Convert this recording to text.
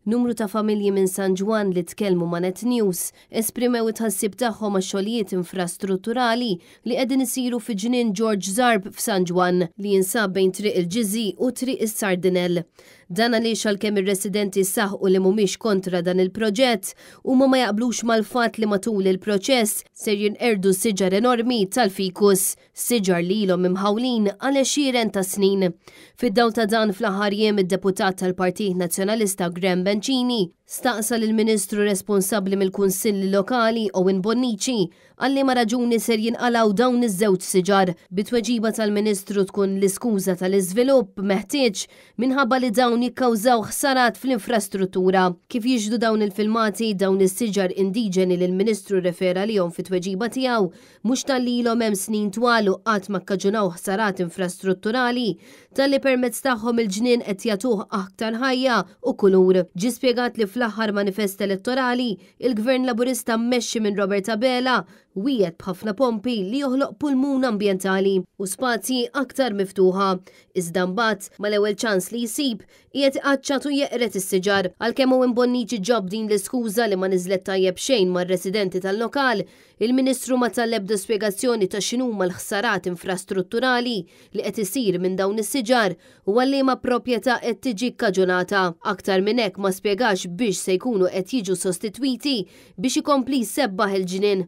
Numru ta' familji minn San Ġwann li tkellmu ma' Net News esprimew it-tħassib tagħhom għax-xogħlijiet infrastrutturali li qegħdin isiru fi Ġnien George Zarb f'San Ġwann li jinsab bejn Triq il-Ġiżi u Triq is-Sardinell. Dan għaliex għalkemm ir-residenti saħqu li mhumiex kontra dan il-proġett, huma ma jaqblux mal-fatt li matul il-proċess ser jinqerdu siġar enormi tal-fikus. Siġar li ilhom imħawlin għal għexieren ta' snin. Fid-dawl ta' dan fl-aħħar jiem id-deputat tal-Partit Nazzjonalista Graham Bencini staqsa lill-Ministru responsabbli mill-Kunsilli Lokali Owen Bonnici għal liema raġuni ser jinqalgħu dawn iż-żewġ siġar, bit-tweġiba tal-Ministru tkun l-iskuża tal-iżvilupp meħtieġ minħabba li dawn jikkawżaw ħsarat fl-infrastruttura. Kif jixhdu dawn il-filmati, dawn is-siġar indiġeni li l-Ministru rrefera għalihom fit-tweġiba tiegħu Mhux talli ilhom hemm snin twal u qatt ma kkaġunaw ħsarat infrastrutturali, talli permezz tagħhom il-ġnien qed jagħtuh aktar ħajja u kulur. Ġie spjegat li fl-aħħar manifest elettorali, il-Gvern Laburista mmexxi minn Robert Abela wiegħed b'ħafna pompi li joħloq pulmun ambjentali u spazji aktar miftuħa. Iżda mbagħad, mal-ewwel ċans li jsib, Qiegħed iqaċċat u jeqred is-siġar. Għalkemm Owen Bonnici ġab din l-iskuża li ma niżlet tajjeb xejn mar-residenti tal-lokal, il-Ministru ma ta l-ebda spjegazzjoni ta' x'inhuma l-ħsarat infrastrutturali li qed isir minn dawn is-siġar u għal liema proprjetà qed tiġi kkaġunata. Aktar minn hekk ma spjegax biex se jkunu qed jiġu sostitwiti biex ikompli jsebbaħ il-ġnien.